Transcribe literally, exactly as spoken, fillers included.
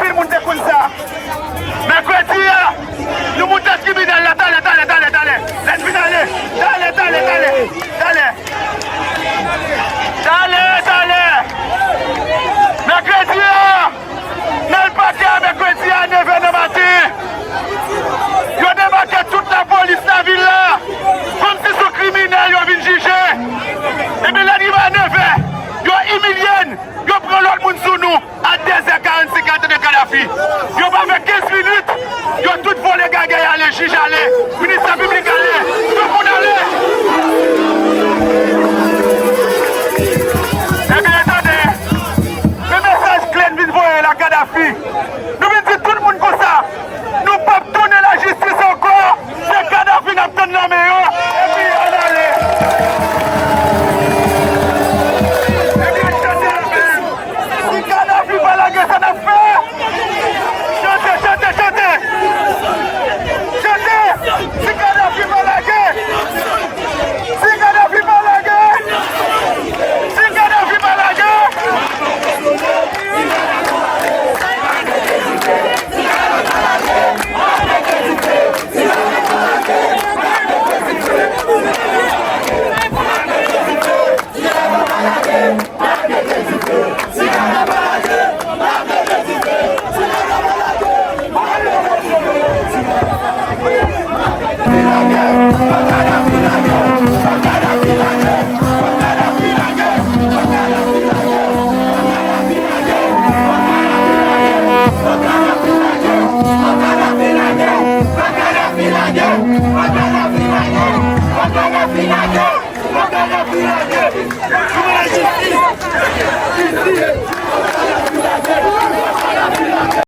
Anpil moun te konn sa. Mèkredi a, nou moute tribinal la, talè, talè, talè, talè. Lè n fin ale, talè, talè, talè, talè. Talè, talè. Mèkredi a, n al pakè a mèkredi a, nevè nan maten. Yo debake tout lapolis lavil la, kòmsi se yon kriminèl yo vin jije. Epi lè n rive a nevè, yo imilye n, yo pran lòt moun sou nou. A dèzè karannsenk, atande Kadhafi. Yo pa fè kenz minit, yo tout vole gagay ale, jij ale, ministè piblik ale, tout moun ale. Ebyen, tande, men mesaj klè n vin voye la, Kadhafi. Nou vin di tout moun konsa, nou p ap tounen lajistis ankò. Se Kadhafi n ap tann nan men yo, epi ann ale. Epi ann chante la men. Si Kadhafi pa lage sa, n ap